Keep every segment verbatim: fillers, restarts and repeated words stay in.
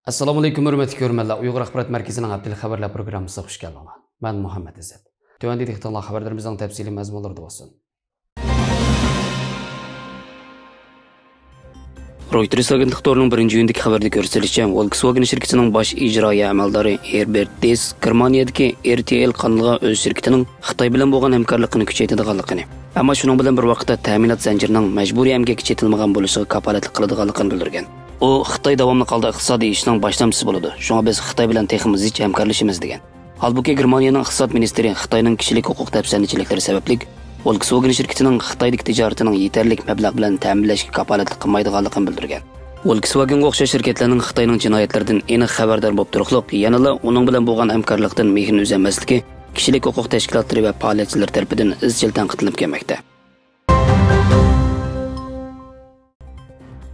ئەسسالامۇئەلەيكۇم، ھۆرمەتلىك كۆرۈرمەنلەر. ئۇيغۇر ئاخبارات مەركىزىنىڭ ھەپتىلىك خەۋەرلەر پروگراممىسىغا خۇش كەلدىڭلار. مەن مۇھەممەت ئىززەت. تۆۋەندە دىققىتىڭلار خەۋەرلىرىمىزنىڭ تەپسىلىي مەزمۇنلىرىدا بولسۇن. رويتېرس ئاگېنتلىق تورىنىڭ بىرىنچى ئىيۇندىكى خەۋىرىدە كۆرسىتىلىشىچە، ۋولكسۋاگېن شىركىتىنىڭ باش ئىجرائىيە ئەمەلدارى ھېربېرت دېس گېرمانىيەدىكى ئېر تې ئېل قانىلىغا ئۆز شىركىتىنىڭ خىتاي بىلەن بولغان ھەمكارلىقىنى كۈچەيتىدىغانلىقىنى، ئەمما شۇنىڭ بىلەن بىر ۋاقىتتا تەمىنات زەنجىرىنىڭ مەجبۇرىي ئەمگەككە چېتىلمىغان بولۇشىغا كاپالەتلىك قىلىدىغانلىقىنى بىلدۈرگەن. ئۇ خىتاي داۋاملىق ھالدا ئىقتىسادىي ئېشىشنىڭ باشلامچىسى بولىدۇ، شۇڭا بىز خىتاي بىلەن تېخىمۇ زىچ ھەمكارلىشىمىز، دېگەن. ھالبۇكى، گېرمانىيەنىڭ ئىقتىساد مىنىستىرى خىتاينىڭ كىشىلىك ھوقۇق دەپسەندىچىلىكلىرى سەۋەبلىك، ۋولكسۋاگېن شىركىتىنىڭ خىتايدىكى تىجارىتىنىڭ يېتەرلىك مەبلەغ بىلەن تەمىنلەشكە كاپالەتلىك قىلمايدىغانلىقىنى بىلدۈرگەن. ۋولكسۋاگېنغا ئوخشاش شىركەتلەرنىڭ خىتاينىڭ جىنايەتلىرىدىن ئېنىق خەۋەردار بولۇپ تۇرۇقلۇق، يەنىلا ئۇنىڭ بىلەن بولغان ھەمكارلىقتىن مېھرىنى ئۈزەلمەسلىكى كىشىلىك ھوقۇق تەشكىلاتلىرى ۋە پائالىيەتچىلىرى تەرىپىدىن ئىزچىل تەنقىدلىنىپ كەلمەكتە.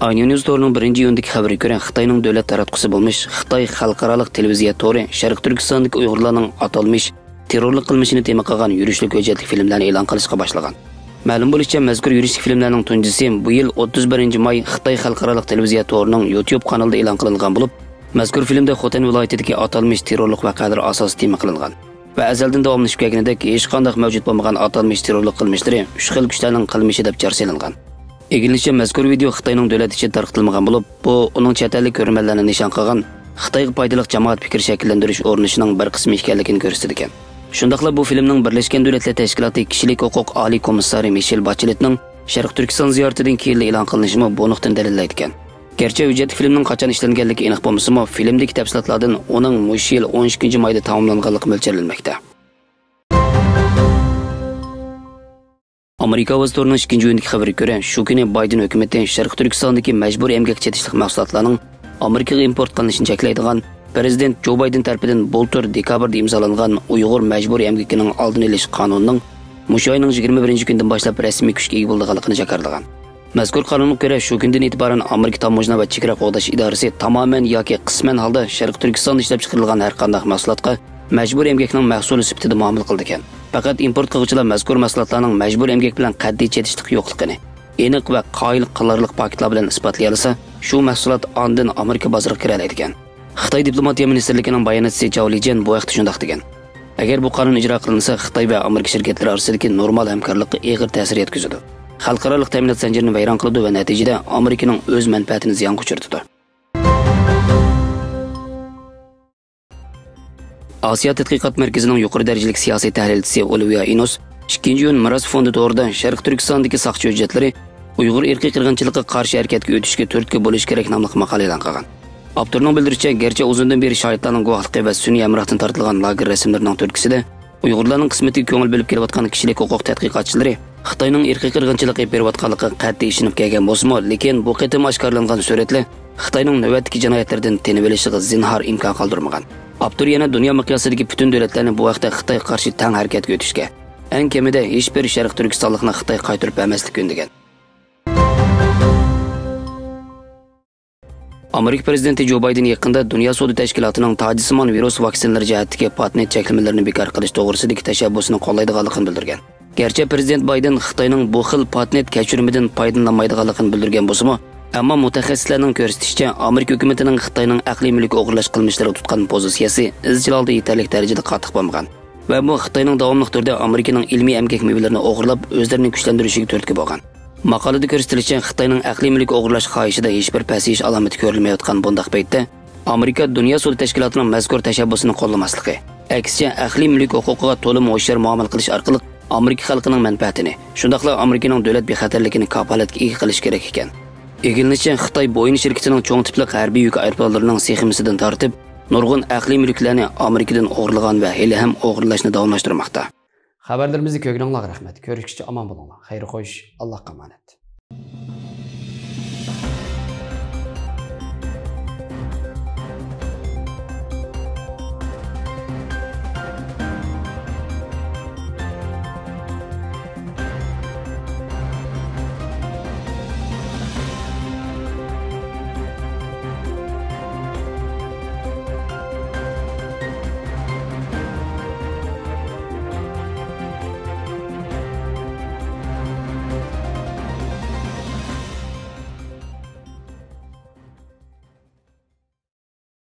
ئاينيۇ نيۇز تورىنىڭ بىرىنچى ئىيۇندىكى خەۋىرىگە كۆرە، خىتاينىڭ دۆلەت تاراتقۇسى بولمىش خىتاي خەلقئارالىق تېلېۋىزىيە تورى شەرقىي تۈركىستاندىكى ئۇيغۇرلارنىڭ ئاتالمىش تېررورلۇق قىلمىشىنى تېما قىلغان يۈرۈشلۈك ھۆججەتلىك فىلىملەرنى ئېلان قىلىشقا باشلىغان. مەلۇم بولۇشىچە، مەزكۇر يۈرۈشلۈك فىلىملەرنىڭ تۇنجىسى بۇ يىل ئوتتۇز بىرىنچى ماي خىتاي خەلقئارالىق تېلېۋىزىيە تورىنىڭ يۇتيۇب قانىلىدا ئېلان قىلىنغان بولۇپ، مەزكۇر فىلىمدە خوتەن ۋىلايىتىدىكى ئاتالمىش تېررورلۇق ۋەقەلىرى ئاساسىي تېما قىلىنغان. ۋە ئەزەلدىن داۋاملىشىپ كەلگىنىدەك، ھېچقانداق مەۋجۇت بولمىغان ئاتالمىش تېررورلۇق قىلمىشلىرى ئۈچ خىل كۈچلەرنىڭ قىلمىشى دەپ جار سېلىنغان. ئىگىلىنىشىچە، مەزكۇر ۋىدېئو خىتاينىڭ دۆلەت ئىچىدە تارقىتىلمىغان بولۇپ، بۇ ئۇنىڭ چەت ئەللىك كۆرۈرمەنلەرنى نىشان قىلغان خىتايغا پايدىلىق جامائەت پىكىر شەكىللەندۈرۈش ئۇرۇنۇشىنىڭ بىر قىسمى ئىكەنلىكىنى كۆرسىتىدىكەن. شۇنداقلا بۇ فىلىمنىڭ بىرلەشكەن دۆلەتلەر تەشكىلاتى كىشىلىك ھوقۇق ئالىي كومىسسارى مىشېل باچېلېتنىڭ شەرقىي تۈركىستان زىيارىتىدىن كېيىنلا ئېلان قىلىنىشىمۇ بۇ نۇقتىنى دەلىللەيدىكەن. گەرچە ھۆججەتلىك فىلىمنىڭ قاچان ئىشلەنگەنلىكى ئېنىق بولمىسىمۇ، فىلىمدىكى تەپسىلاتلاردىن ئۇنىڭ مۇشۇ يىل ئون ئىككىنچى مايدا تاماملانغانلىقى مۆلچەرلەنمەكتە. ئامېرىكا ئاۋازى تورىنىڭ ئىككىنچى ئىيۇندىكى خەۋىرىگە كۆرە، شۇ كۈنى بايدېن ھۆكۈمىتى شەرقىي تۈركىستاندىكى مەجبۇرىي ئەمگەككە چېتىشلىق مەھسۇلاتلارنىڭ ئامېرىكىغا ئىمپورت قىلىنىشىنى چەكلەيدىغان پىرېزىدېنت جو بايدېن تەرىپىدىن بۇلتۇر دېكابىردا ئىمزالانغان ئۇيغۇر مەجبۇرىي ئەمگىكىنىڭ ئالدىنى ئېلىش قانۇنىنىڭ مۇشۇ ئاينىڭ يىگىرمە بىرىنچى كۈنىدىن باشلاپ رەسمىي كۈچكە ئىگە بولىدىغانلىقىنى جاكارلىغان. مەزكۇر قانۇنغا كۆرە، شۇ كۈندىن ئېتىبارەن ئامېرىكا تاموژنا ۋە چېگرا قوغداش ئىدارىسى تامامەن ياكى قىسمەن ھالدا شەرقىي تۈركىستاندا ئىشلەپچىقىرىلغان ھەرقانداق مەھسۇلاتقا مەجبۇرىي ئەمگەكنىڭ مەھسۇلى سۈپىتىدە مۇئامىلە قىلىدىكەن. پەقەت ئىمپورت قىلغۇچىلار مەزكۇر مەھسۇلاتلارنىڭ مەجبۇرىي ئەمگەك بىلەن قەتئىي چېتىشلىقى يوقلۇقىنى ئېنىق ۋە قايىل قىلارلىق پاكىتلار بىلەن ئىسپاتلىيالىسا، شۇ مەھسۇلات ئاندىن ئامېرىكا بازىرىغا كىرەلەيدىكەن. خىتاي دىپلوماتىيە مىنىستىرلىكىنىڭ باياناتچىسى جاۋ لىجيەن بۇ ھەقتە شۇنداق دېگەن: «ئەگەر بۇ قانۇن ئىجرا قىلىنسا، خىتاي ۋە ئامېرىكا شىركەتلىرى ئارىسىدىكى نورمال ھەمكارلىققا ئېغىر تەسىر يەتكۈزىدۇ. خەلقئارالىق تەمىنات زەنجىرىنى ۋەيران قىلىدۇ ۋە نەتىجىدە ئامېرىكىنىڭ ئۆز مەنپەئەتىنى زىيانغا ئۇچرىتىدۇ.» ئاسىيا تەتقىقات مەركىزىنىڭ يۇقىرى دەرىجىلىك سىياسىي تەھلىلچىسى ئولىۋىيا ئىنوس ئىككىنچى ئىيۇن مىراس فوندى تورىدا شەرقىي تۈركىستاندىكى ساقچى ھۆججەتلىرى ئۇيغۇر ئىرقىي قىرغىنچىلىقىغا قارشى ھەرىكەتكە ئۆتۈشكە تۈرتكە بولۇشى كېرەك ناملىق ماقالە ئېلان قىلغان. ئاپتورنىڭ بىلدۈرۈشىچە، گەرچە ئۇزۇندىن بېرى شاھىتلارنىڭ گۇۋاھلىقى ۋە سۈنئىي ھەمراھتىن تارتىلغان لاگېر رەسىملىرىنىڭ تۈرتكىسىدە ئۇيغۇرلارنىڭ قىسمىتىگە كۆڭۈل بۆلۈپ كېلىۋاتقان كىشىلىك ھوقۇق تەتقىقاتچىلىرى خىتاينىڭ ئىرقىي قىرغىنچىلىق ئېلىپ بېرىۋاتقانلىقىغا قەتئىي ئىشىنىپ كەلگەن بولسىمۇ، لېكىن بۇ قېتىم ئاشكارىلانغان سۈرەتلەر خىتاينىڭ نۆۋەتتىكى جىنايەتلىرىدىن تىنىۋېلىشىغا زىنھار ئىمكان قالدۇرمىغان. ئاپتور يەنە دۇنيا مىقياسىدىكى پۈتۈن دۆلەتلەرنى بۇ ھەقتە خىتايغا قارشى تەڭ ھەرىكەتكە ئۆتۈشكە، ئەڭ كەمىدە ھېچبىر شەرقىي تۈركىستانلىقنى خىتايغا قايتۇرۇپ بەرمەسلىككە ئۈندىگەن. ئامېرىكا پىرېزىدېنتى جو بايدېن يېقىندا دۇنيا سودا تەشكىلاتىنىڭ تاجسىمان ۋىرۇس ۋاكسىنىلىرى جەھەتتىكى پاتېنت چەكلىمىلىرىنى بىكار قىلىش توغرىسىدىكى تەشەببۇسىنى قوللايدىغانلىقىنى بىلدۈرگەن. گەرچە پىرېزىدېنت بايدېن خىتاينىڭ بۇ خىل پاتېنت كەچۈرۈمىدىن پايدىلىنالمايدىغانلىقىنى بىلدۈرگەن بولسىمۇ، ئەمما مۇتەخەسسىسلەرنىڭ كۆرسىتىشىچە، ئامېرىكا ھۆكۈمىتىنىڭ خىتاينىڭ ئەقلىي مۈلۈك ئوغرىلاش قىلمىشلىرىغا تۇتقان پوزىتسىيەسى ئىزچىل ھالدا يېتەرلىك دەرىجىدە قاتتىق بولمىغان. ۋە بۇ خىتاينىڭ داۋاملىق تۈردە ئامېرىكىنىڭ ئىلمىي ئەمگەك مېۋىلىرىنى ئوغرىلاپ، ئۆزلىرىنى كۈچلەندۈرۈشىگە تۈرتكە بولغان. ماقالىدە كۆرسىتىلىشىچە، خىتاينىڭ ئەقلىي مۈلۈك ئوغرىلاش خاھىشىدا ھېچبىر پەسىيىش ئالامىتى كۆرۈلمەيۋاتقان بۇنداق پەيتتە، ئامېرىكا دۇنيا سودا تەشكىلاتىنىڭ مەزكۇر تەشەببۇسىنى قوللىماسلىقى، ئەكسىچە، ئەقلىي مۈلۈك ھوقۇقىغا تولىمۇ ھوشيار مۇئامىلە قىلىش ئارقىلىق ئامېرىكا خەلقىنىڭ مەنپەئەتىنى، شۇنداقلا ئامېرىكىنىڭ دۆلەت بىخەتەرلىكىنى كاپالەتكە ئىگە قىلىش كېرەك ئىكەن. ئىگىلىنىشىچە، خىتاي بويىڭ شىركىتىنىڭ چوڭ تىپلىق ھەربىي يۈك ئايروپىلانلىرىنىڭ سېخىمىسىدىن تارتىپ، نۇرغۇن ئەقلىي مۈلۈكلەرنى ئامېرىكىدىن ئوغرىلىغان ۋە ھېلىھەم ئوغرىلاشنى داۋاملاشتۇرماقتا. خەۋەرلىرىمىزنى كۆرگىنىڭلارغا رەھمەت. كۆرۈشكىچە ئامان بولۇڭلار. خەير خوش، ئاللاھقا ئامانەت.